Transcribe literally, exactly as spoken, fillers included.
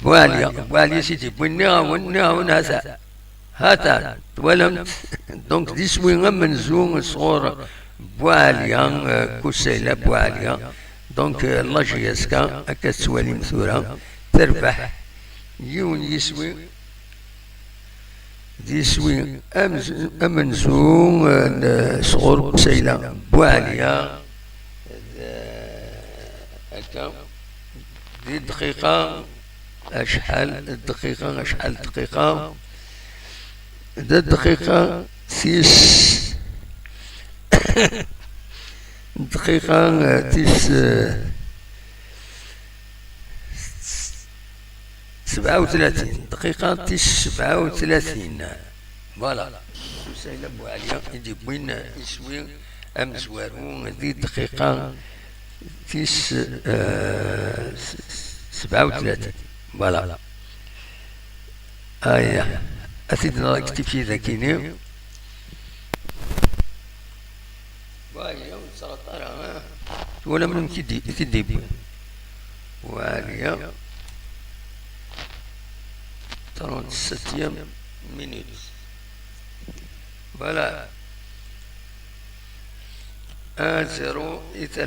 Buɛliya, Buɛliya s-id-yewwin, nniɣ-awen, nniɣ-awen, hata. Hata, twalamt? Donc, d iswi amenzu sɣur Buɛliya, euh, Kusayla Buɛliya. Donc, euh, la J S K, akka tettwalim tura, terbeḥ yiwen yiswi, d iswi amz-, amenzu, euh, n-, sɣur Kusayla Buɛliya, d-, akka, di dqiqa, acḥal dqiqa, acḥal dqiqa, d dqiqa tis, dqiqa, euh, tis, euh, sebɛa u tlatin, dqiqa tis sebɛa u tlatin. Voilà. Kusayla Buɛliya i d-yewwin iswi amezwaru di dqiqa tis, euh, s-, s-, sebɛa u tlatin. Voilà. Aya. A t-id-nɣeɣ deg tifyid akini. Buɛliya ur tt-ɣaṭ ara, ah. Twalam amek i d-, i t-id-yewwi? Buɛliya, trente-septième minute. Voilà. Un zéro i